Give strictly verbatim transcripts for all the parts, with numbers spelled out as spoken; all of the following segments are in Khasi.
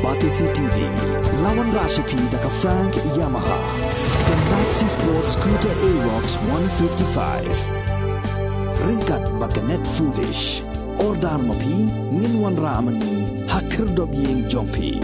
Batesi T V, la wanrah sha phi da ka Frank Yamaha, ka Maxi Sport Scooter Aerox one fifty-five. Ryngkat bad ka Net Foodish. Order ma phi, ngin wanrah ma ngi ha khyrdop ïing jong phi.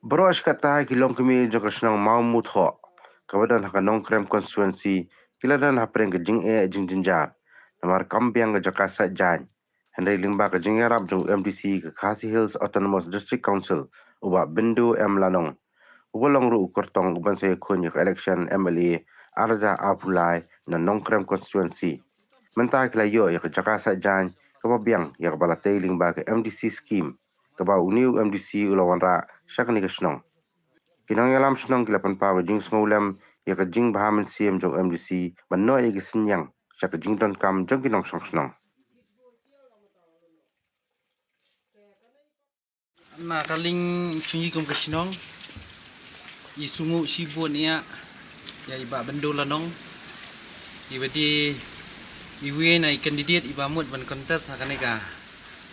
Baroh shi katta ki longkmie jong ka shnong Mawmuthoh, kaba don ha ka Nongkrem constituency, ki la don hapdeng ka jingeh jingjynjar namar kam biang ka jaka saitjaiñ. Hynrei lyngba ka jingïarap jong u M D C ka Khasi Hills Autonomous District Council, u Bah Byndu M Lanong, uba long ruh u kyrtong uban sa ïakhun ïa ka election M L A ar hajar arphew lai na Nongkrem constituency, mynta ki la ïoh ïa ka jaka saitjaiñ kaba biang ïa kaba la tei lyngba ka M D C scheme, kaba une u M D C u la wanrah sha kane ka shnong. Ki nongïalam shnong ki la pynpaw ka jingsngewlem ïa ka jingbha mynsiem jong u M D C ban noh ïa ki synñiang sha ka jingdonkam jong ki nongshong shnong. Na ka liang jong ngi kum ka shnong, i sngewnguh shibun ïa, ïa i Bah Byndu Lanong, iba dei iwei na i candidate iba mut ban contest ha kane ka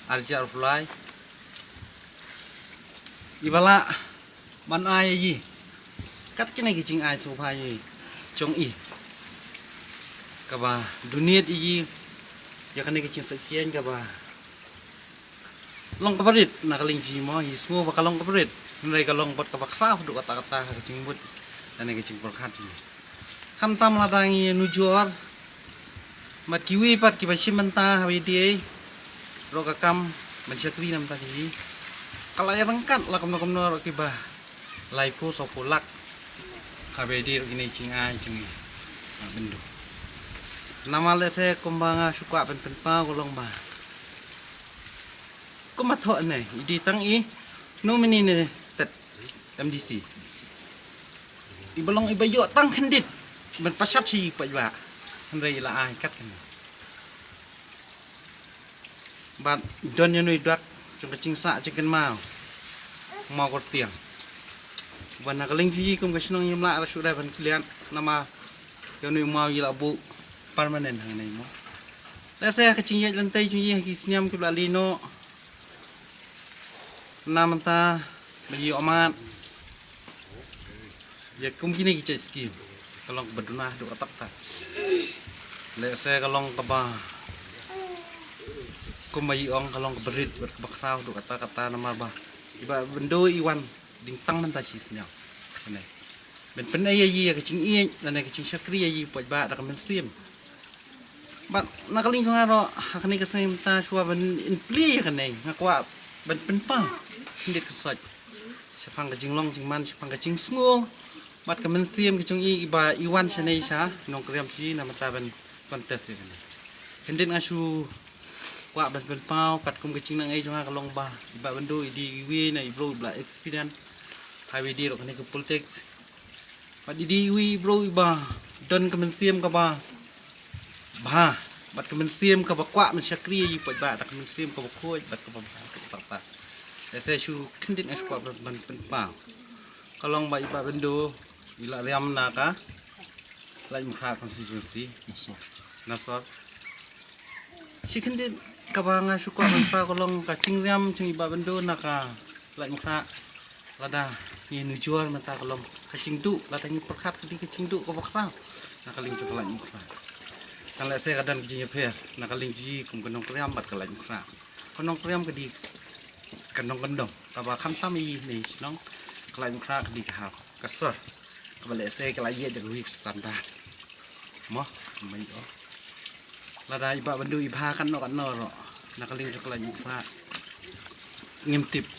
ar hajar arphew lai. Iba lah ban ai ïa i kat kine ki jingai sngewbha ïa i jong i, kaba donate ïa i ïa kane ka jingsaitjaiñ kaba long kaba rit na ka liang jong i mo, i sngew ba ka long kaba rit. Hynrei ka long pat kaba khraw haduh katta katta ha ka jingmut lane ka jingpyrkhat jong i. Khamtam lada ngi nujor bad kiwei pat kiba shim bynta haba ïadei ruh ka kam ban shakri na bynta jong i, ka la ïaryngkat la kumno kumno ruh kiba laiphew sawphew lak haba ïadei ruh kine ki jingai jong i, ah, Byndu. Namar lehse kumba nga shu kwah ban pynpaw ka long ba kumba thoh ne i dei tang i nominee ne tet M D C. Iba long iba ïoh tang khyndiat ban pynshad sha i paidbah. Hynrei i la ai kat kane. Bad don ïa u nongduk jong ka jingsah jingkynmaw, u Maw Kyrtiang. Bad na ka liang jong i kum ka shnong ngim lah ruh shuh ban kylliat namar ïa u Maw i la buh permanent hangne mo. Lehse ka jingïaid lynti jong i ha ki snem kiba la leit noh, na mynta ba ngi ïoh mad ïa kum kine ki jait skim, ka long kaba duna haduh katta katta. Lehse ka long kaba, kumba i ong, ka long kaba rit bad kaba khraw haduh katta katta namar ba i Bah Byndu i wan ding tang mynta shi snem. Kane ban pynïaid ïa i ïa ka jingïeit lane ka jingshakri ïa i paidbah da ka mynsiem. Bad na ka liang jong nga ruh ha kane ka sien mynta shuwa ban plie ïa kane, nga kwah ban pynpaw khyndiat kynsoit shaphang ka jinglong jingman, shaphang ka jingsngew bad ka mynsiem ka jong i, iba i wan shane sha Nongkrem jong i na mynta ban contest ïa kane. Khyndiat nga shu kwah ban pynpaw katkum ka jingnang ei jong nga ka long ba i Bah Byndu i dei iwei na i briew iba la experience haba ïadei ruh kane ka politics. Bad i dei iwei i briew iba don ka mynsiem kaba bha bad ka mynsiem kaba kwah ban shakri ïa i paidbah da ka mynsiem kaba khuid bad kaba bha. Lehse shu khyndiat nga shu kwah ban, ban pynpaw, ka long ba i Bah Byndu i la riam na ka Laitumkhrah constituency, Nasor. Shi khyndiat kaba nga shu kwah ban pynpaw ka long ka jingriam jong i Bah Byndu na ka Laitumkhrah. Lada ngi nujor mynta ka long ka jingduh, lada ngi pyrkhat ka dei ka jingduh kaba khraw na ka liang jong ka Laitumkhrah. Tang lehse ka don ka jingïapher na ka liang jong i kum ka Nongkrem bad ka Laitumkhrah. Ka Nongkrem ka dei ka nongkyndong kaba khamtam ïa i ne shnong, ka Laitumkhrah ka dei ka hap ka sor kaba lehse ka la ïaid da ka wei ka standard. Mo, mo ïoh. Lada i Bah Byndu i bha katno katno ruh na ka liang jong ka Laitumkhrah ngim tip.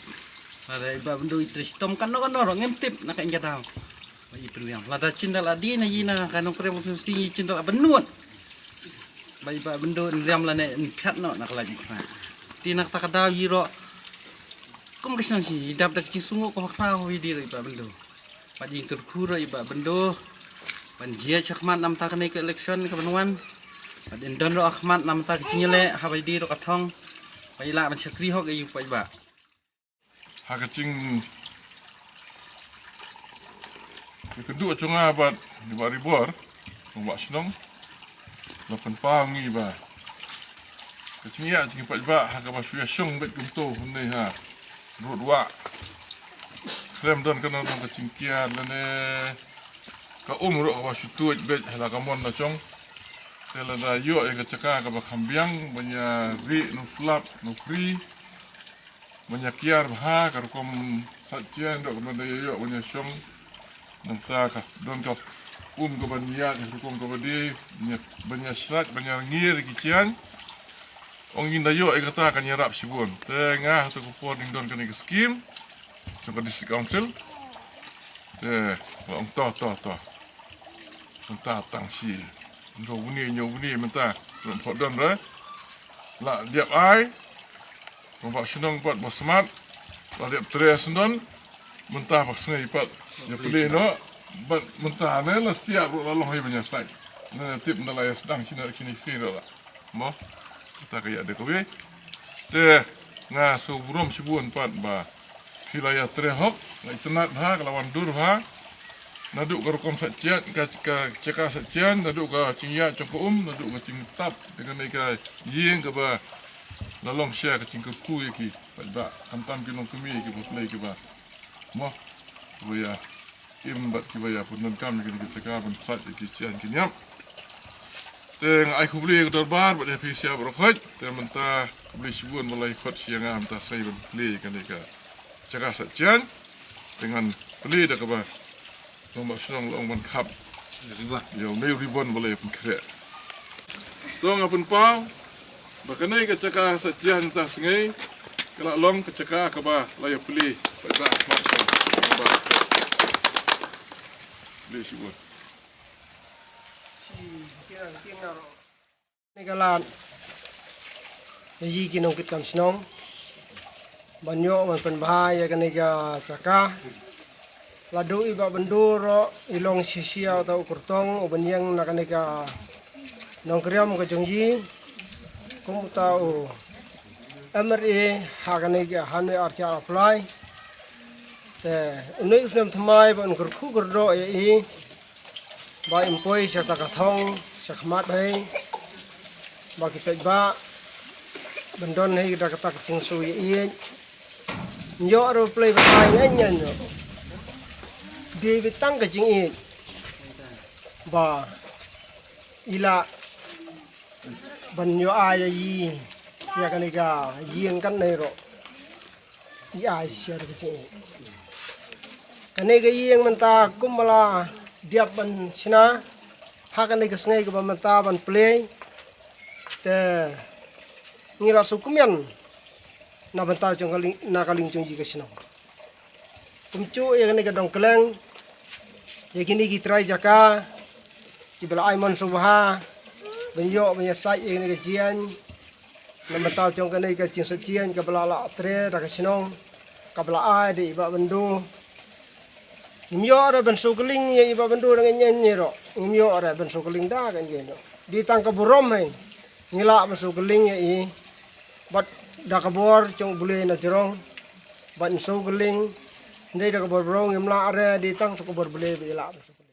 Lada i Bah Byndu i trei shitom katno katno ruh ngim tip na kaei ka daw ba i pynriam. Lada jin da la dei na i na ka Nongkrem constituency jin da la bynnud ba i Bah Byndu in riam lane in phiat noh na ka Laitumkhrah. Te na kata ka daw i ruh kum ka shnong shi i dap da ka jingsngew kaba khraw haba ïadei ruh i Bah Byndu. Bad i kyrkhu ruh i Bah Byndu ban jied shakhmat na mynta kane ka election kaban wan. Bad in don ruh hakhmat na mynta ka jingïaleh haba ïadei ruh ka thong ba i lah ban shakri hok ïa i paidbah. Ha ka jing, ka kynduh jong nga bad i Bah Ribor, Rangbah Shnong, la pynpaw ngi ba ka jingïaid jong ki paidbah ha kaba shu ïashong beit kumto hynne ha rud wah. Khlem don kano kano ka jingkiar lane ka um ruh kaba shu tuid beit ha la ka mon la jong. Te lada ïoh ïa ka jaka kaba kham biang ban ïa rieh na u slap na u khri, ban ïa kiar bha ka rukom sait jaiñ, dok ban da ïoh ban ïa shong. Nangta ka don ka um ka ban ïa ka rukom kaba die, ban ïa sait ban ïa ngir ki jaiñ. Ong ngin da ïoh ïa kata kan ïarap shibun. Te nga ha tu ka por dang don kane ka skim jong ka District Council. Te ong to to to. Mynta tang shi, hynñiew bnai, hynñiew bnai mynta. Rum pok don re. La dep ai. Rangbah Shnong pat ba smat. La dep tre shen don. Mynta ba sngi pat ïa plie noh. Bad mynta ne la stia ruh la long hi ban ïa sait. Ne tip na la ïa sdang shi na kine shi ruh la. Mo. Kata ka ïa de kawei. Te nga sngewburom shibun pat ba phi la ïa trei hok, la itynnad bha, ka la wan dur bha. Naduh ka rukom sait jaiñ, ka, ka jaka sait jaiñ, naduh ka jingïaid jong ka um, naduh ka jingtap ïa kane ka ïing kaba la long sha ka jingkyrkhu ïa ki paidbah, khamtam ki longkmie kiba plie kiba, mo, kiba ïa im bad kiba ïa pyndonkam ïa kane ka jaka ban sait ïa ki jaiñ ki niam. Te nga ai khublei ïa ka dorbar bad ïa phi sha baroh khoit. Te mynta khublei shibun ba la ïa khot sha nga mynta sa ban plie ïa kane ka jaka sait jaiñ. Te ngan plie da kaba Rangbah Shnong la ong ban khap ïa une u ribon ba la ïa pynkhreh. To nga pynpaw ba kane ka jaka sait jaiñ mynta sngi ka la long ka jaka kaba la ïa plie. Ba da khmat sha ba plie shibun. Kane ka lad ïa ki nongkitkam shnong ban ïoh ban pynbha ïa kane ka jaka. La duh i Bah Byndu ruh i long shisha uta u kyrtong u ban ïeng na kane ka nongkriam ka jong i kum uta u M R A ha kane ka hangne archa apply. Te une u snem thymmai ba un kyrkhu kyrdoh ïa i ba im poi sha ta ka thong sha khmat hei ba ki peit ba ban don hei da kata ka jingsu ïa i. Ïoh ruh plei ba tai ngan ngan ïoh. Dei ba tang ka jingïeit ba i lah ban ïoh ai ïa i ïa kane ka ïing kan nei ruh. I ai sha ka jingïeit. Kane ka ïing mynta kum ba la dep ban shna ha kane ka sngi kaba mynta ban plie. Te ngi la shu kmen na bynta jong ka lieng, na ka lieng jong i ka shnong. Kumjuh ïa kane ka dong kylleng ïa kine ki trai jaka kiba la ai mon sngewbha ban ïoh ban ïa sait ïa kane ka jaiñ. Na bynta jong kane ka jingsngewsih kaba la lah trei da ka shnong kaba la ai da i Bah Byndu. Ngim ïoh re ban shu kylling ïa i Bah Byndu da ngin ïa ruh. Ngim ïoh re ban shu kylling da ka ngin ïa. Dei tang ka burom hei. Ngi lah ban shu kylling ïa i. Bad da ka bor jong u Blei na jrong. Bad shu kylling. Dei da ka bor burom ngim lah re dei tang shu ka bor Blei ba i lah ban shu kylling.